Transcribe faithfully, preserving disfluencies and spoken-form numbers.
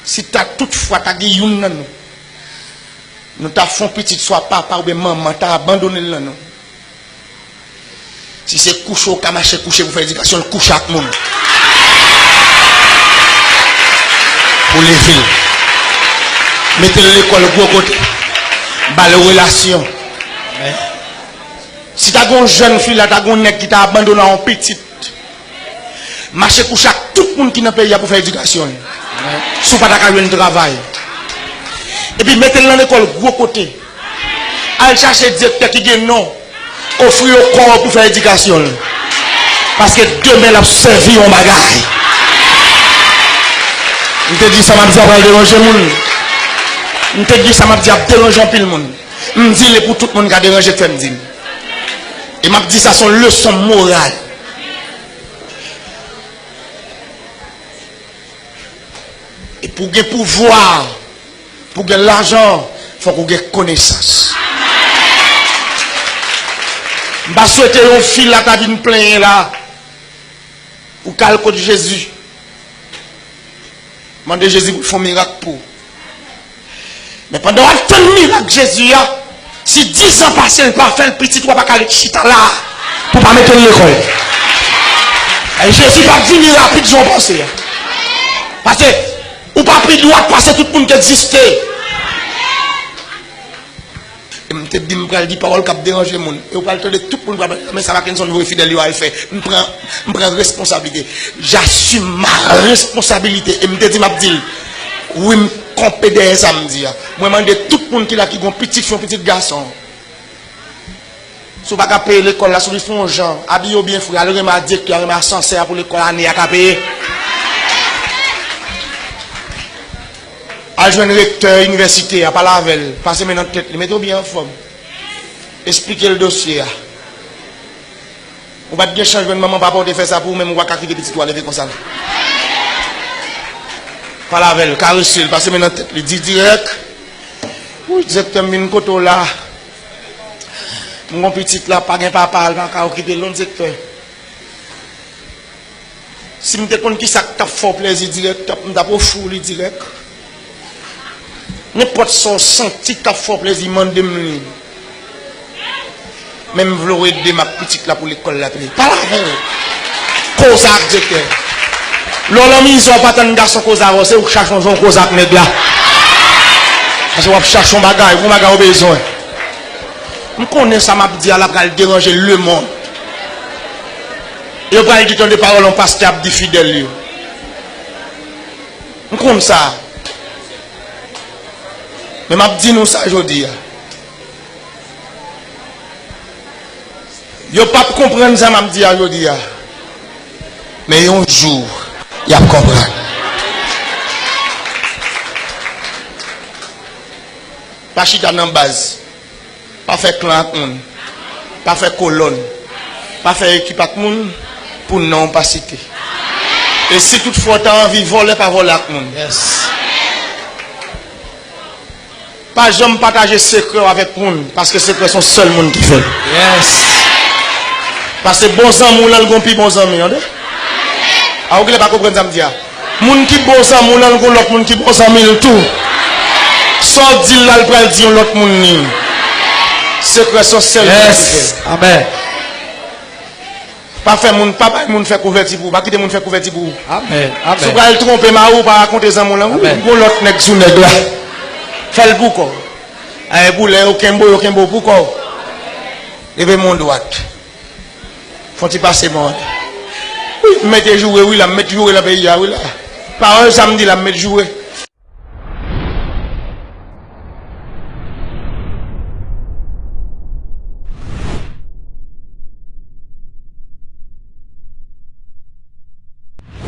Si ta tout fwa ta gen youn nan nou, nou ta fè yon pitit, swa papa oubyen manman ta abandone l nan nou. Si se kouche w ka mache kouche pou fè edikasyon l, kouche ak moun. Pou leve l. Mete l lekòl gwo kote. Ba l relasyon. Si ta gen yon jèn fi la, ta gen yon nèg ki ta abandone yon pitit. Mache kouche ak tout moun ki nan peyi a pou fè edikasyon l. Si w pa ta ka jwenn travay. Epi mete l nan lekòl gwo kote. Al chache direktè ki gen non. Ofri yo kò w pou fè edikasyon l. Paske demen l ap sèvi yon bagay. M te di sa m ap di a pral deranje moun. M te di sa m ap di ap deranje anpil moun. M di l e pou tout moun ka deranje k fè m di l. E m ap di sa se yon leson moral. E pou w gen pouvwa, pou w gen lajan, fòk ou gen konesans. M pa swete yon fi la ta vin plenyen la. Ou ka al kot Jezi. Mande Jezi pou l fè yon mirak pou ou. Men pandan w ap tann mirak Jezi a, si diz an pase l pa fè l, pitit ou a pa ka ret chita la pou pa mete l lekòl. E Jezi p ap vini rapid jan w panse a. Paske ou pa pi dwat pase tout moun ki egziste. E m te di m pral di pawòl k ap deranje moun. E w pral tande tout moun pral pale, men sa Mackenson voye fidèl yo al fè. M pran, m pran responsablite. J'assume ma responsabilité. E m te di m ap di l. Wi, m kanpe dèyè sa m di a. Mwen mande tout moun ki la ki gon pitit fi, yon pitit gason. Si w pa ka peye lekòl la, si w vin fè yon jan, abiye w byen fre, al renmen a direktè a, renmen asansè a pou lekòl ane a ka peye. Al jwenn rektè inivèsite a, pale avè l, pase men nan tèt li, mete w byen anfòm. Esplike l dosye a. Ou pa t gen chans jwenn manman, papa w te fè sa pou ou, menm ou pa ka kite pitit ou a leve konsa non. Pale avè l, karese l, pase men nan tèt li, di dirèk, wi, direktè m vin kote w la. M gon pitit la, pa gen papa, l pa ka okipe l non direktè. Si m te konn kisa k t ap fè w plèzi dirèk, t ap, m t ap ofri w li dirèk. Nenpòt sa w santi k t ap fè w plèzi, mande m li. Men m vle w ede m ak pitit la pou lekòl la peye. Pale avè l. Koze ak direktè. Lè w nan mizè w pa tann gason koze avè w, se ou k chache yon jan w koze ak nèg la. Paske w ap chache yon bagay, yon bagay ou bezwen. M konnen sa m ap di a la pral deranje lemonn. Yo pral di tande pawòl yon pastè ap di fidèl yo. M konn sa. Men m ap di nou sa jodi a. Yo p ap konprann sa m ap di a jodi a. Men yon jou, y ap konprann. Pa chita nan baz. Pa fè klan ak moun. Pa fè kolòn. Pa fè ekip ak moun pou non w pa site. E si toutfwa w ta anvi vòlè, pa vòlè ak moun. Yes. Pa janm pataje sekrè w avèk moun, paske sekrè se yon sèl moun ki fè l. Yes. Paske bon zanmi w lan, l gon pi bon zanmi, tande. A, ou genlè pa konprann sa m di a. Moun ki bon zanmi w lan, l gon lòt moun ki bon zanmi l tou. Sa w di l la, l pral di yon lòt moun li. Sekrè se yon sèl moun ki fè l. Yes. Amen. Pa fè moun, pa bay moun fè kouvèti pou ou. Pa kite moun fè kouvèti pou ou. Amen. Si w pral twonpe mari w, pa rakonte zanmi w lan. Amen. Gon lòt nèg sou nèg la. Fè l pou kò w. Ay, pou lè yo kenbe w, yo kenbe w pou kò w. Leve men w dwat. Fè yon ti pase men w. Wi, m mete joure, wi, la, m met joure nan peyi a, wi, la. Pawòl sa m di la, m met joure.